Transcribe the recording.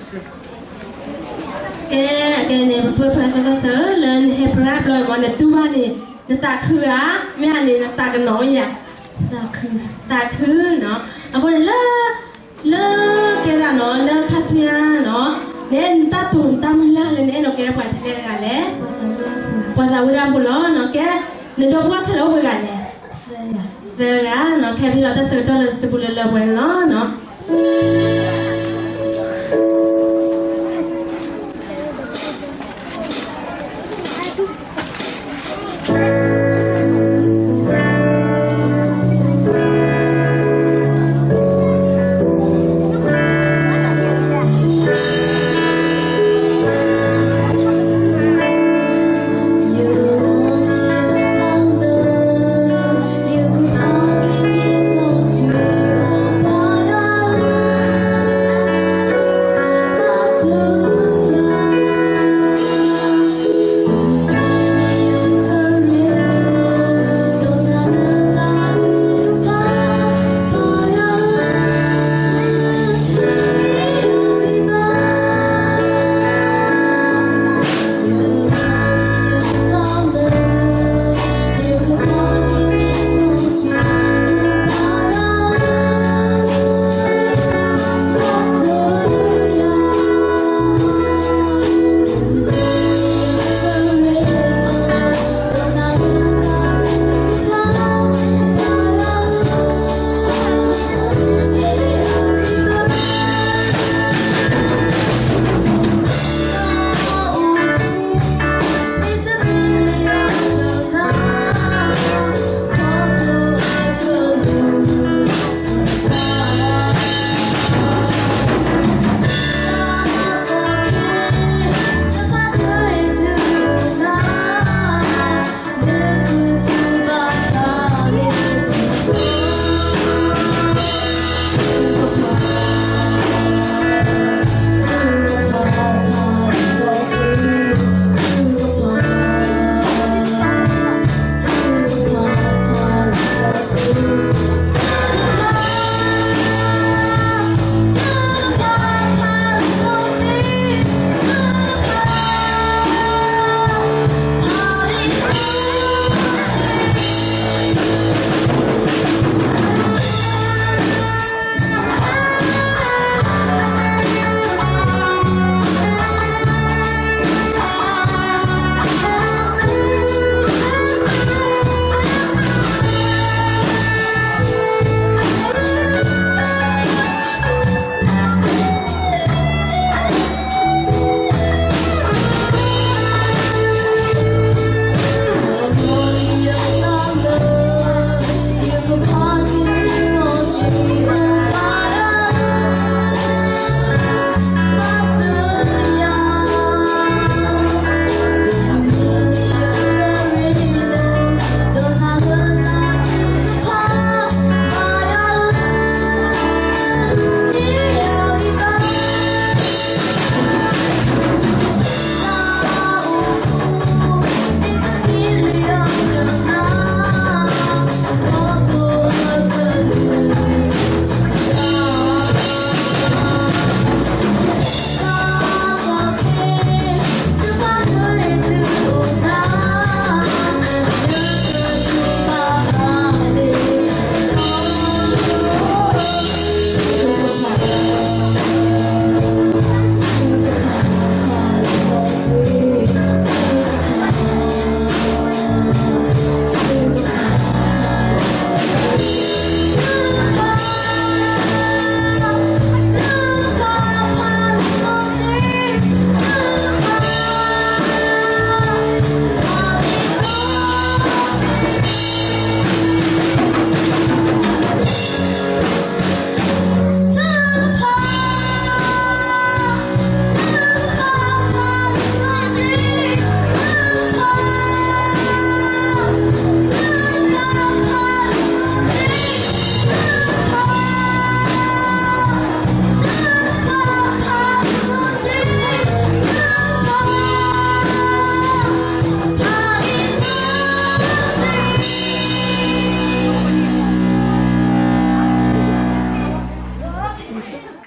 ကဲ, ကဲန့ၣ် ပပၢ်ဖဲသကစၢၢ် လၢနဟဲပြၢဘျီအံၤမ့ၢ် နတူၢ်ဘၣ်န့ၣ် နသးခုဧါ, မ့ၢ်ဧါန့ၣ် နသးကနီၤဧါ, သးခုနီၤ. အဃိန့ၣ်လၢ လၢကဲသးနီၤ လၢခါဆူညါနီၤ နအဲၣ်နတၢ်တိာ်နတၢ်မုၢ်လၢ်လၢနအဲၣ်ဒိးကဲပှၤဒ်လဲၣ်တဂၤလဲၣ်. ပှၤသးဝံၣ်တၢ်ဖိလီၤနီၤ. ကဲ, နဒီပုၢ်ဝဲၢ်ခဲလၢာ်အိၣ်ပှဲၤဂၤလဲၣ်. သၢဂၤနီၤ. ကဲဖဲလီၤတၢ်ဆၢကတီၢ်လၢစပူၤလၢလၢပှဲၤန့ၣ်လီၤနီၤ.